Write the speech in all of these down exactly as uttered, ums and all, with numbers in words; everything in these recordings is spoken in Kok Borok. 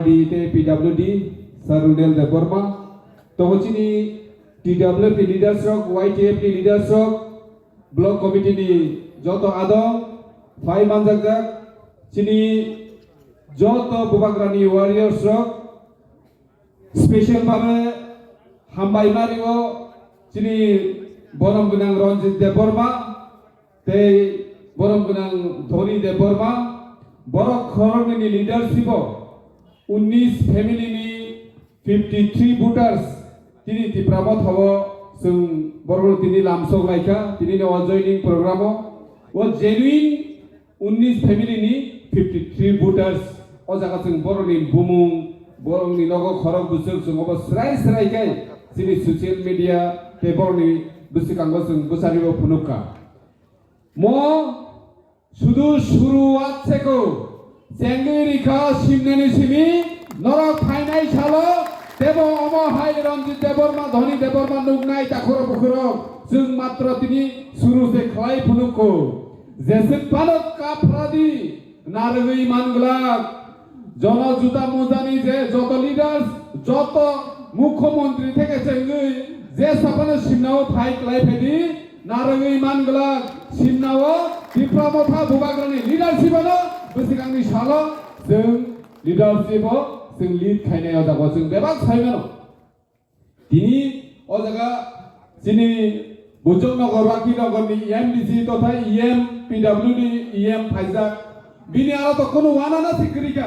D tei P W D Sir Runel Debbarma, tongo chini T W F ni leaders rok, Y T F ni leaders rok, block committee ni joto adong, phai manjakjak chini joto Bubagrani warriors rok, special babe hambai mario chini borom gwnang Ranjit Debbarma tei borom gwnang Dhoni Debbarma, borok khoroknwini leadership o unnish family ni fifty three voters tini Tipra Motha o chwng borok tini lamsok laikha, tini ni o joining program o, o genuine unnish family ni fifty three voters. O jaga chwng borokni bumung, borokni nogo khorok bwswk chwng obo srai srai khe chini social media tei borokni bwswkango chwng bwsaribo phunukha. Mo sudu suru watseko chengwi rikha simnani simi norok phainai salo tebo omo hai Ranjit Debbarma, Dhoni Debbarma nuknai takhurok bukhurok chwng matro tini suru se khlai phunukho. Jeswk phano kaphradi narwgwi manglak. Jono juta mujani je joto leaders, joto mukhyamantri theke chengwi je saphano simnao phai klai phaidi, narwgwi manglak simnao Tipra Motha Bubagrani leadership ano bwswkangni salo chwng leadership o chwng lead khainai o jaga o chwng bebak sai mano. Tini o jaga chini Bujong Nagar, Waki Nagar ni M D C totha E M, P W D E M phaijak. Bini aro to kunu wana na si kwrwi kha.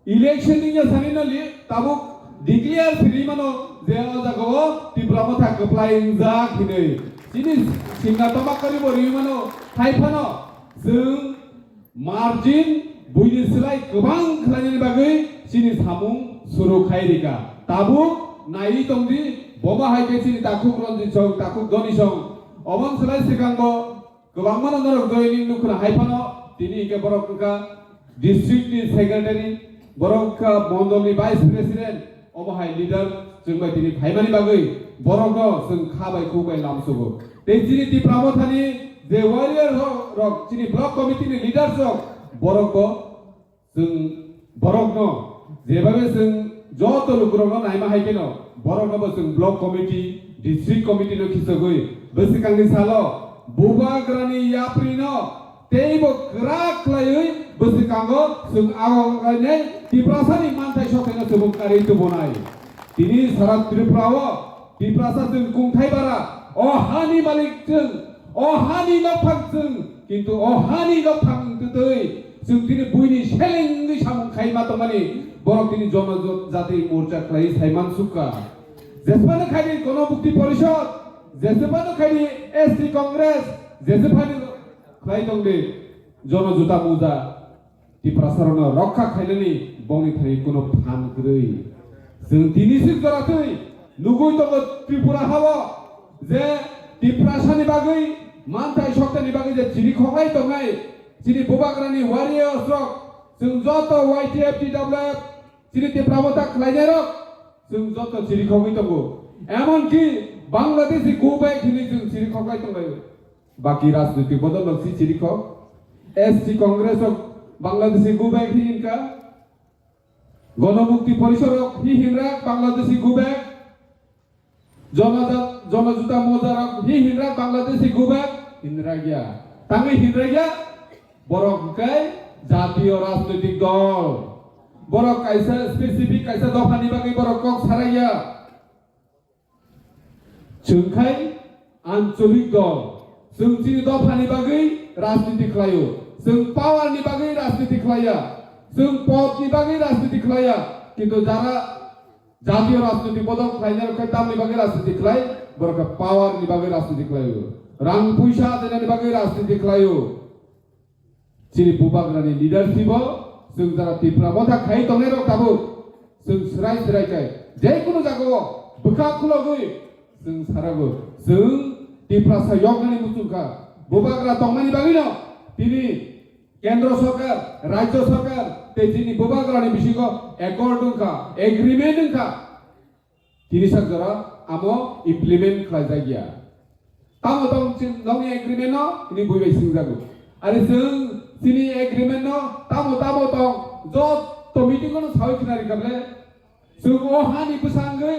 Election ni ya sani no li tabuk declare siri mano je o jaga o Tipra Motha kwplai wngjak hinwi. Chini singna toma kari bo ri mano hai phano chwng margin buini slai kwbang khlainani bagwi chini samung suru khai rika. Tabuk naiwi tongdi, boba hai khe chini takhuk Ranjit song, takhuk Dhoni song. Oboni slai swkang bo kwbangma no norok joining nukhuna hai phano tini hwnkhe borok wngkha district ni secretary, borok wngkha mondol ni vice president, omo hai leader chwng bai tini phaimani bagwi borokno chwng kha bai khuk bai lamsugo. Tei chini Tipra Mothani je warrior rok, rok, chini block committee ni leaders rok, borok bo chwng borokno jebabe chwng joto lukurokno naima hai kheno borokno bo chwng block committee, district committee no khisogwi bwswkangni salo Bubagrani yaprino teibo kwrak khlaiwi bwswkango chwng agogainai Tiprasani manthai sothaino chubuk karwi tubunai. Tini sara Tripura o Tiprasa chwng kungthai bara, o hani malik chwng, o hani nokphang chwng, kintu o hani nokphang twtwi chwng tini buini selengwi samung khaima tongmani borok tini jono jati morcha khlaiwi saiman sukha. Jesmano khaidi Gono Mukti Porishod, jesmano khaidi S T Congress, jesmano khlai tongdi jono juta muja. Tiprasarokno rokha khainani bongni thani kuno phan kwrwi. Chwng tini sik jora twi nugwi tongo Tripura hao je Tiprasani bagwi manthai soktani bagwi je chiri khoklai tongnai chini Bubagrani warriors rok, chwng joto Y T F, T W F, chini Tipra Motha khlainai rok, chwng joto chiri khogwi tongo. Emonki Bangladeshi go back hinwi chwng chiri khoklai tonglaio. Baki rajnitik bodol rok si chiri kho. S T Congress rok Bangladeshi go back hi hinka. Gono Mukti Porishod rok hi hinrak Bangladeshi go back. Jonajat, Jonojuta Moja rok hi hinrak Bangladeshi go back. Hinrak ya. Tangwi hinrak ya. Borok hwnkhe jatiyo rajnitik dol. Borok kaisa specific kaisa dophani bagwi borok kok sarai ya. Chwng khai ancholik dol. Chwng chini dophani bagwi rajniti khlaio. Chwng power ni bagwi rajniti khlaiya. Chwng pod ni bagwi rajniti khlaiya. Kintu jara jatiyo rajniti bodol khlainai rok khe tamni bagwi rajniti khlai, borok khe power ni bagwi rajniti khlaio. Rang puisa ajainani bagwi rajniti khlaio. Chini Bubagrani leadership o chwng jara Tipra Motha khai tongnai rok tabuk chwng swrai swrai khai je kunu jaga o bwkha khulogwi chwng sarago chwng Tiprasa yoknani muchung kha. Bubagra tongmani bagwi no tini Kendro Sorkar, Rajyo Sorkar tei chini Bubagrani bisingo accord wngkha, agreement wngkha. Tini sak jora amo implement khlaijak ya. Tamo tong chini nokni agreement no tini bui bai swngjago. Ari chwng chini agreement no tamo tamo tong jot to meeting-o no sawi khna rikha ble. Chwng o hani bwsangwi,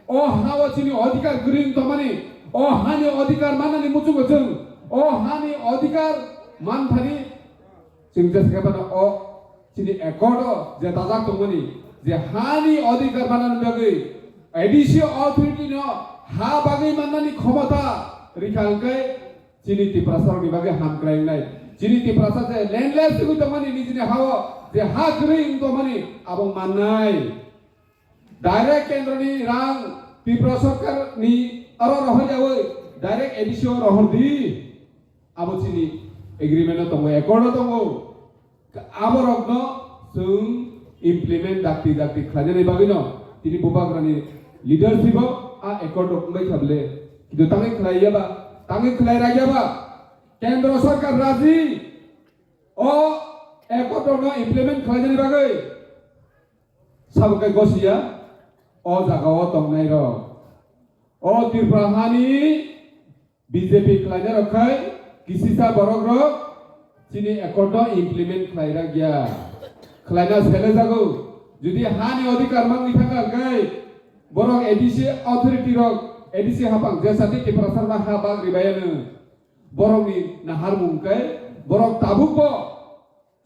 o ha-o chini odhikar kwrwi wng tongmani, o hani odhikar mannani muchungo chwng, o hani odhikar manthani chwng jesa khe phano o chini accord-o je dajak tongmani, je hani odhikar mannani bagwi A D C authority-no ha bagwi mannani khomota rikha hwnkhe chini Tiprasarokni bagwi hamkrai wngnai. Chini Tiprasa je landless wngwi tongmani nijini ha-o, je ha kwrwi wng tongmani abo mannai. Direct kendroni rang Tripura sorkarni aro rohor yawi direct A D C o rohor di. Abo chini agreement o tongo, accord o tongo. Aborokno chwng implement dakti dakti khlainani bagwino tini bubagrani leadership o a accord rok wngbai kha ble. Kintu tangwi khlai ya ba, tangwi khlai rag ya ba. Kendro sorkar raji o accord rokno implement khlainani bagwi. Sabo khe gosiya o jaga o tongnai rok. O Tripura hani B J P khlainai rok khai kisisa borok rok chini accord no implement khlai rak ya. Khlaina sele jago. Jodi hani odhikar mangwi thangkha hwnkhe borok A D C authority rok, A D C hapang jesati Tiprasa rokno ha bag ribai ano. Borokni naharmung khe borok tabuk bo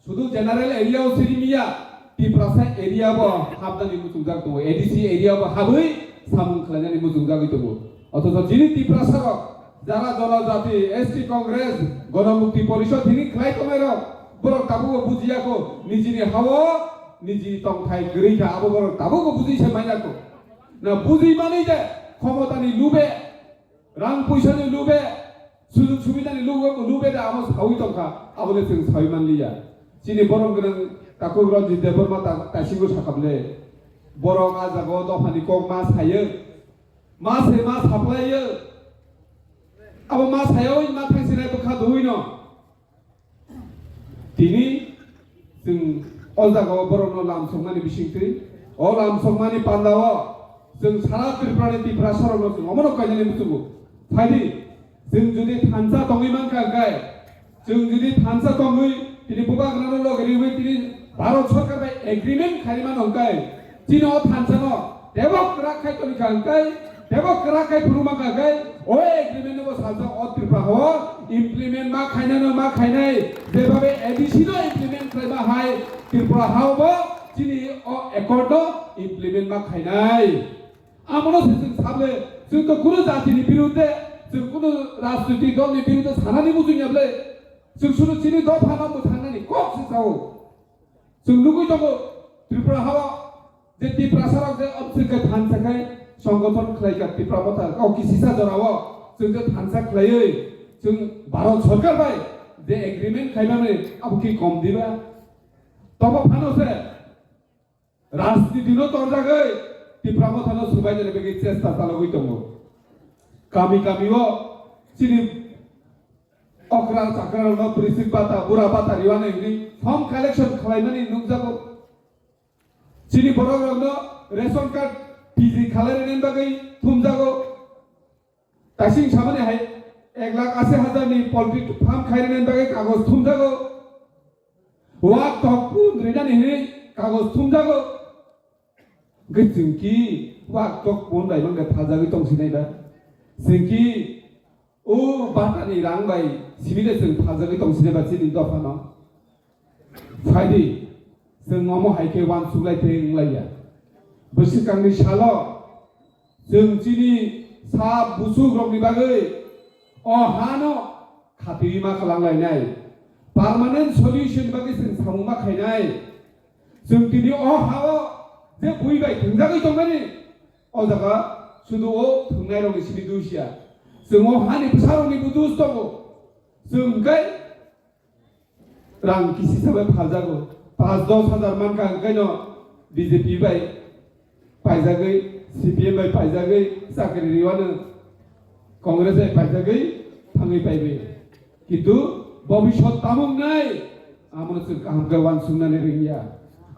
Sudu general area o siri miya, Tiprasa area bo habnani muchungjak tongo, A D C area bo habwi samung khlainani muchungjagwi tongo. Othocho chini Tiprasa rok jara jonojati, S T Congress, Ganamukti Porishod hini khlai tongnai rok, borok tabukbo bujiya kho, nijini ha-o niji tongthai kwrwi kha, abo borok tabukbo bujui se manya kho. Na bujui mani je khomotani lube, rang puisani lube, sujug subidani lube, lube da amo sawi tongkha, abole chwng sawi manliya. Chini borom gwnang takhuk Ranjit Debbarma ta-, taisingo sakha ble. Borok a jaga o dophani kok ma sayo, ma se ma saplaiyo. Abo ma sayo ma thangsinai bwkha duwi no. Tini chwng o jagao borokno lamsokmani bisingtwi, o lamsokmani pandao chwng sara Tripurani Tiprasarokno chwng omono kainani muchungo. Phaidi, chwng jodi thansa tongwi mankha hwnkhe, chwng jodi thansa tongwi tini bubagrano loge riwi tini Bharat Sarkar bai agreement khaimano hwnkhe, Chini o thansa no tebo kwrak khai toni kha hwnkhe, tebo kwrak khai phuru mankha hwnkhe, o agreement no bo salsa o Tripura hao implement ma khainai no ma khainai, jebabe A D C no implement khlai ma hai Tripura hao bo chini o accord no implement ma khainai. Amono se chwng sable, chwng to kunu jati ni birudde, chwng kunu rajniti dol ni birudde sanani muchung ya ble, chwng sunu chini dopha no mwthangnani kok se sao. Chwng nugwi tongo, Tripura hao je Tiprasarok je obswk khe thansa khe songgothon khlai kha Tipra Motha, o kisisa jorao chwng je thansa khlaiwi chwng Bharat Sarkar bai je agreement khaimani abo ki kom diba? Tobo phano se rajniti no torjagwi Tipra Motha no swbainani bagwi chesta chalogwi tongo. Kami kami o chini okra chakra rokno bwrwisik bata, bura bata riwani hwnwi form collection khlaimani nukjago. Chini borok rokno ration card P G khalai rwnani bagwi thumjago. Taising samani hai ek lakh asi hajar ni poultry farm khai rwnani bagwi kagoj thumjago. Wak tok pun rinani hwnwi kagoj thumjago. Hwnkhe chwng ki wak tok pun bai mankhe phaljagwi tongsinai ba? Chwng ki o batani rang bai simi de chwng phaljagwi tongsinai ba chini dophano? Phaidi, chwng omo hai khe uansuk lai tei wng lai ya. Bwswkangni salo chwng chini sa buchuk rokni bagwi o hano khatwi ma kwlang lainai. Permanent solution bagwi chwng samung ma khainai. Chwng tini o ha-o je bui bai thwngjagwi tongmani, o jaga sudu o thwngnairokni simi dui siya. Chwng o hani bwsarokni bo dus tongo. Chwng hwnkhe rang kisisa bai phaljago. Panch dos hajar mankha hwnkhe no B J P bai paijagwi, C P M bai paijagwi chakri riwano, Congress bai paijagwi thangwi paibai. Kintu bobisot tamo wngnai, amono chwng kaham khe uansuknani rwngya.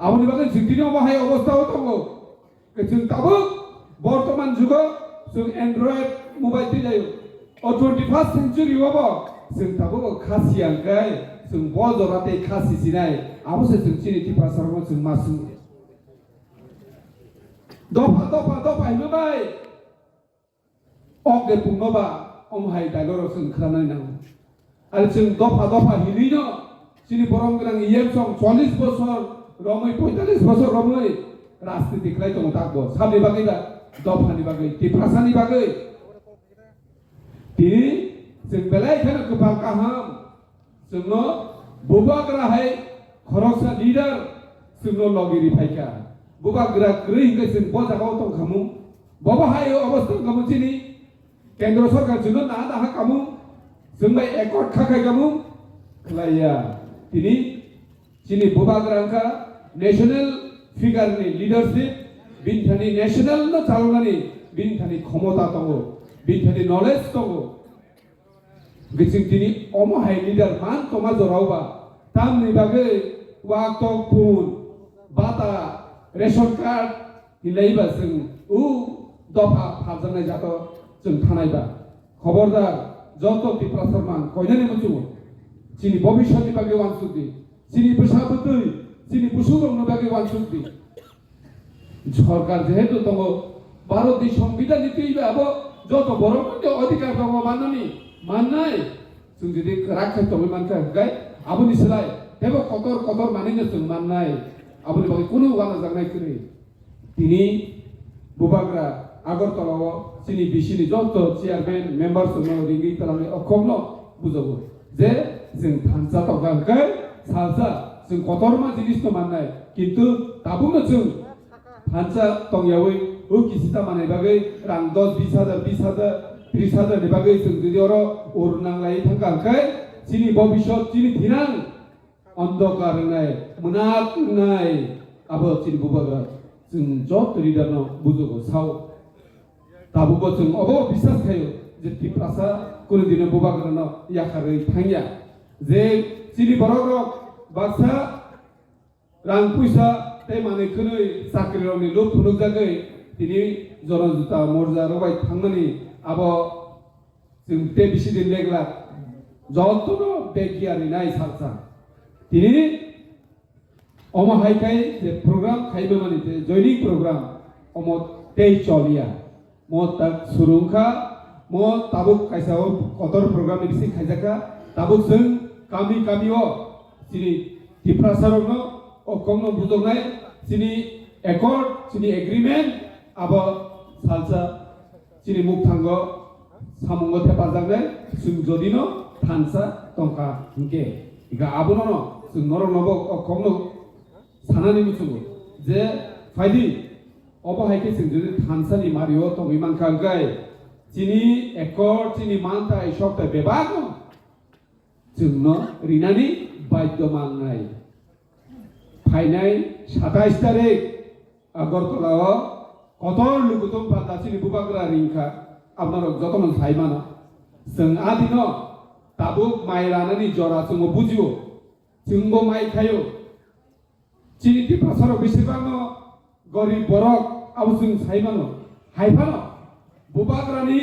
Aboni bagwi chwng tini omo hai obostha o tongo. Khe chwng tabuk bortoman jugo chwng Android mobile twilaio. O twenty first century o bo chwng tabuk o kha siya hwnkhe chwng bo jora tei kha sisinai. Abo se chwng chini Tiprasarokno chwng ma swngya. Dopha, dopha, dopha hinwi bai. Ok de pungno ba, omo hai dialogue rok chwng khwnanai nango. Ari chwng dopha, dopha hinwi no, chini borom gwnang E M song chollish bosor romwi, pointallish bosor romwi rajniti khlai tongo takbo. Sabni bagwi da, dophani bagwi, Tiprasani bagwi. Tini chwng belai kheno kwpal kaham. Chwngno bubagra hai khoroksa leader chwngno logi ri phaikha. Bubagra kwrwi hwnkhe chwng bo jagao tongkhamu. Bobo hai o obostha wngkhamu chini kendro sorkar chwngno naha naha kamu. Chwng bai accord kha khai kamu. Khlaiya. Tini chini bubagra wngkha national figure ni leadership, bini thani national no chaloknani bini thani khomota tongo, bini thani knowledge tongo. Hwnkhe chwng tini omo hai leader man tongma jorao ba, tamni bagwi wak tok phun, bata, ration card hinlai ba chwng o dopha phaljaknai jato chwng thanai ba. Khobordar, joto Tiprasa man koinani muchungo chini bobiswtni bagwi uansuk di, chini bwsa bwtwi, chini busukrokni bagwi uansuk di. Sorkar jehetu tongo, Bharatni Songbidanni twiwi abo joto borokno je adhikar tongo mannani, mannai. Chwng jodi kwrak khe tongwi mankha hwnkhe aboni slai teibo kotor kotor manwino chwng mannai. Aboni bagwi kunu uanajaknai kwrwi. Tini bubagra Agartala-o chini B C ni joto chairman, members rokno ringwi twlangwi okhokno bujogo je chwng thansa tongkha hwnkhe salsa chwng kotorma jinisno mannai, kintu tabukno chwng thansa tongyawi o kisita manai bagwi rang dos bis hajar, bis hajar, tris hajar ni bagwi chwng jodi oro ur nanglai thangkha hwnkhe chini bobiswt, chini thinang ondokar wngnai, mwnak wngnai, abo chini bubagra chwng joto leader no bujugo sao. Tabukbo chwng obo biswas khaio je Tiprasa kunu dino bubagrano yakarwi thangya. Je chini borokrok baksa rang puisa tei manwi khwnwi chakrirokni lob phunukjagwi tini jora juta morja rwbai thangmani abo chwng tei bisi din leglak jotono begya rinai salsa. Tini omo hai khai je program khaimani tei joining program omo tei choliya. Mo tak surung kha, mo tabuk kaisa o kotor program ni bising khaijak kha, tabuk chwng kami kami o chini Tiprasa rokno o kokno bujoknai, chini accord, chini agreement abo salsa chini mukthango samungo thepajaknai, chwng jodino thansa tongkha hinkhe, ega abono no chwng norokno bo o kokno sanani muchungo je phaidi. Obo hai khe chwng jodi thansani mario tongwi mankha hwnkhe, chini accord, chini manta, ai sok tai bebakno chwngno rinani baidhyo mangnai. Phainai satais tarik Agartala-o kotor lukutung panda chini bubagra ringkha, abnorok jotono sai mano. Chwng adino tabuk mai ranani jora chwngbo bujio, chwngbo mai khaio. Chini Tiprasarok besibakno gorib borok abo chwng sai mano. Hai phano bubagrani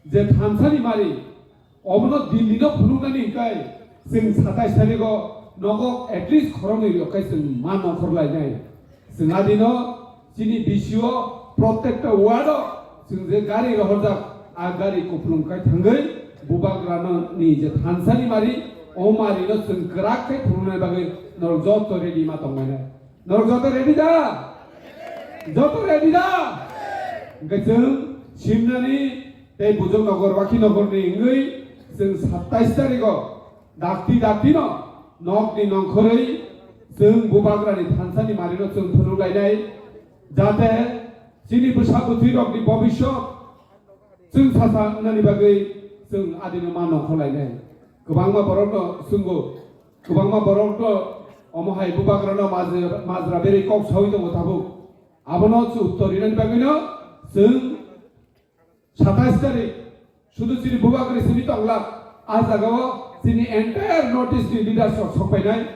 je thansani mari, obono Delhi-no phunuknani hwnkhe chwng satais tarigo nogo at least khoroknwi rok khe chwng ma nongkhor lainai. Chwng adino chini B C O protekta ward-o chwng je gari rohorjak, a gari kupulung kai thangwi bubagrano ni je thansani mari, o marino chwng kwrak khe phunuknai bagwi norok joto ready ma tonglainai. Norok joto ready da? Joto ready da? Hwnkhe chwng Simnani tei Bujok Nogor, Wakhi Nogorni wngwi chwng satais tarigo dakti daktino nokni nongkhorwi chwng bubagrani thansani marino chwng phunuk lainai, jate chini bwsa bwtwi rokni bobiswt chwng sasa wngnani bagwi chwng adino ma nongkhor lainai. Kwbangma borokno swngbo, kwbangma borokno omo hai bubagrano majra, majra berwi kok saui tongo tabuk. Abono chwng uttor rinani bagwino chwng satais tarik sudu chini bubagra simi tonglak, a jagao chini entire North East ni leaders rok sok phainai,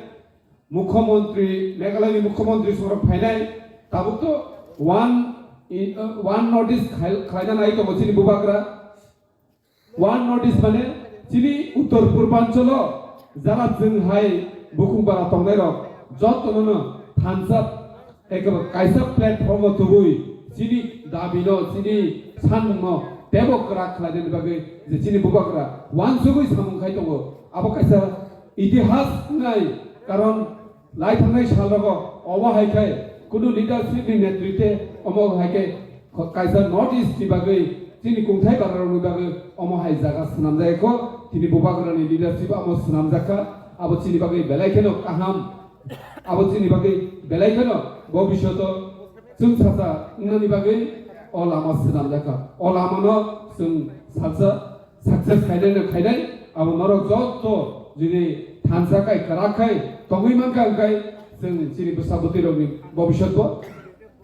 Mukhyamantri, Meghalaya ni Mukhyamantri sorok phainai, tabuk to one, in, uh, one North East khai-, khlaina nai tongo chini bubagra. One North East mane chini uttor purbanchalo jara chwng hai bukhung bara tongnai rok jotono no thansa Ekaba kaisa platform o tubui chini dabi no, chini sanmung no tebo kwrak khlai nani bagwi je chini bubagra wansugwi samung khai tongo. Abo kaisa itihas wngnai, karon lai thangnai sal rogo omo hai khe kunu leadership ni netrite omo hai khe kaisa North East ni bagwi chini kungthai bara rok ni bagwi omo hai jaga swnam jai kho. Tini bubagra ni leadership amo swnam jak kha. Abo chini bagwi belai kheno kaham. Abo chini bagwi belai kheno bobishoto chwng sacha wngnani bagwi o lama swnamjakha. O lamano chwng salsa success khainai no khainai, abo norok jotto jodi thansa khai kwrak khai tongwi mankha, hwnkhe chwng chini bwsa bwtwi rokni bobishotbo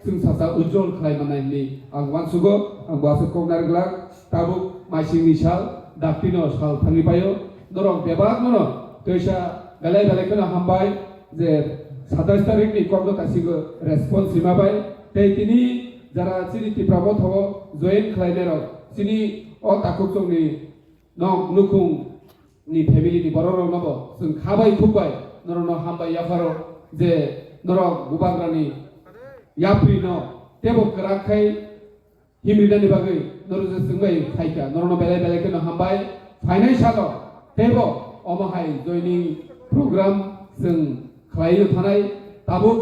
chwng sacha ujjol khlai mannai hwnwi ang uansugo. Ang bo aswk kok narwk glak. Tabuk maisingni sal, daktino sal thangwi paio. Norok bebak nono twisa belai belai kheno hambai je satais tarikni kokno tasigo response rima bai. Tei tini jara chini Tipra Motha o join khlainairok, chini o takhuk chongni nok nukhung ni family ni borok rokno bo chwng kha bai khuk bai norokno hambai yapharo je norok bubagrani yapri no tebo kwrak khai himrinani bagwi norok je chwng bai phaikha, norokno belai belai kheno hambai. Phainai salo teibo omo hai joining program chwng khlai thanai. Tabuk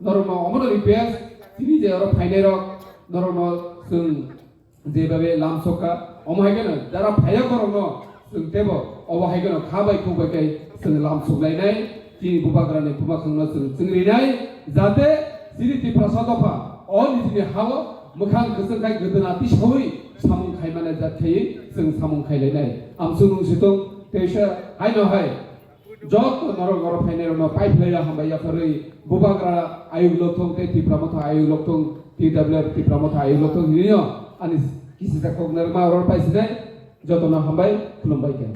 norokno omono request, chini je oro phainairok norokno chwng jebabe lamsokha, omo hai kheno jara phaiya borokno chwng teibo obo hai kheno kha bai khuk bai khe chwng lamsok lainai. Chini bubagrani buma khangno chwng chwngrinai, jate chini Tiprasa dopha o nijini hao mwkhang kwchwng khai gwdwna tisaui samung khaimane jat khaiwi chwng samung khailainai. Amsung nung situng teisa haino hai joto norok oro phainairokno paiphlaiya hambai yapharwi bubagra ayuk lokthung tei Tipra Motha ayuk lokthung, T W F Tipra Motha ayuk lokthung hinwino ani kisisa kok narwkma oro paisinai. Jotono hambai, khulumbai khe.